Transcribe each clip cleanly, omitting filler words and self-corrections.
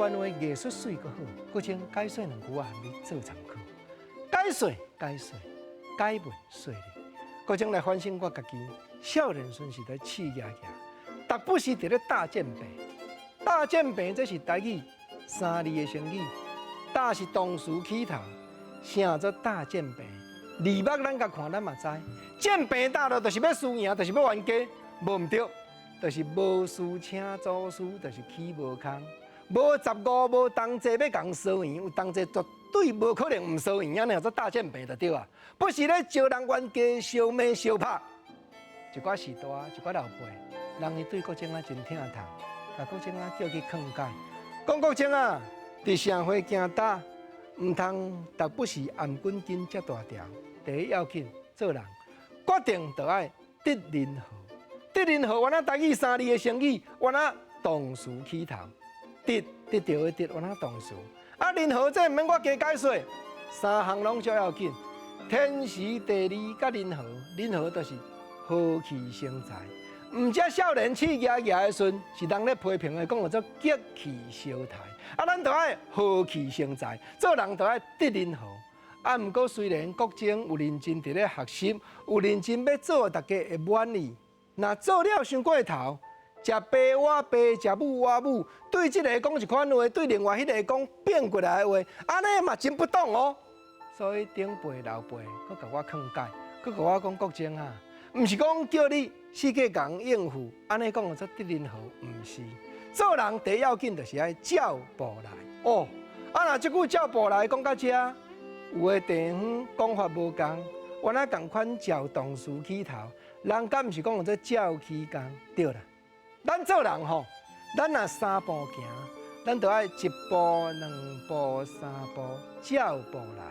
灣話藝術媠閣好，閣將解說兩句我含你做參考。解說解說，解問說理，閣將來反省我家己。少年時時咧試舉舉，逐不時佇咧搭箭病。搭箭病這是台語三字的成語，搭是動詞起頭，啥做搭箭病？字幕咱共看，咱嘛知，箭病搭落就是欲輸贏，就是欲冤家，無毋著，就是無事請祖師，就是起無空，無十五無同齊欲共相贏，有同齊絕對無可能毋相贏，按呢叫做搭箭病就對啊。不是咧招人冤家，相罵相拍。一寡序大，一寡老輩，人伊對國政啊真疼痛，共國政啊叫去勸解，講國政啊，佇社會行搭，毋通逐不時頷頸筋遮大條。第一要緊，做人決定就愛得人和，得人和，原來台語三字的成語，原來動詞起頭，得得著的得，原來動詞。啊，人和這毋免我加解說，三項攏足要緊，天時地利佮人和，人和就是和氣生財。毋只少年試舉舉的時陣，是人咧批評的，講叫做激氣相抬。啊，咱著愛和氣生財，做人著愛得人和。啊，毋過雖然國政有認真佇咧學習，有認真欲做，大家會滿意。若做了傷過頭，食爸我爸，食母我母，對這個講一款話，對另外彼個講變過來的話，按呢嘛真不懂哦。所以長輩老輩閣共我勸解，閣共我講國政啊，毋是講叫你四界共應付，按呢講做得人和，毋是。做人第一要緊就是愛照步來哦。啊，若這句照步來講到遮，有的地方講法無仝，原來仝款照動詞起頭，人敢毋是講做照起工？對啦。咱做人吼，咱若三步行，咱著愛一步、兩步、三步，照步來，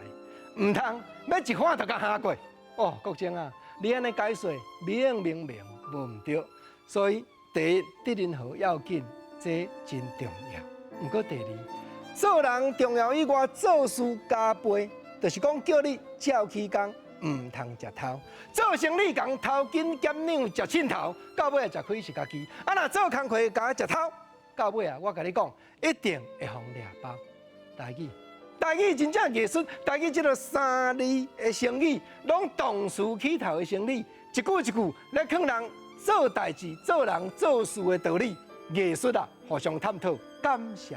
毋通欲一翻就共行過。哦，國政啊，你按呢解說明明明無毋對，所以第一得人和要緊，這真重要。毋過第二，做人重要以外，做事加倍，就是講叫你照起工，毋通食偷。做生理共偷斤減兩食凊頭，到尾啊食虧是家己。啊，若做工課共食偷，到尾啊，我共你講，一定會予掠包。台語，台語真正藝術，台語這个三字的成語，攏動詞起頭的成語，一句一句咧勸人做代誌、做人做事的道理，藝術啊，互相探討。感謝。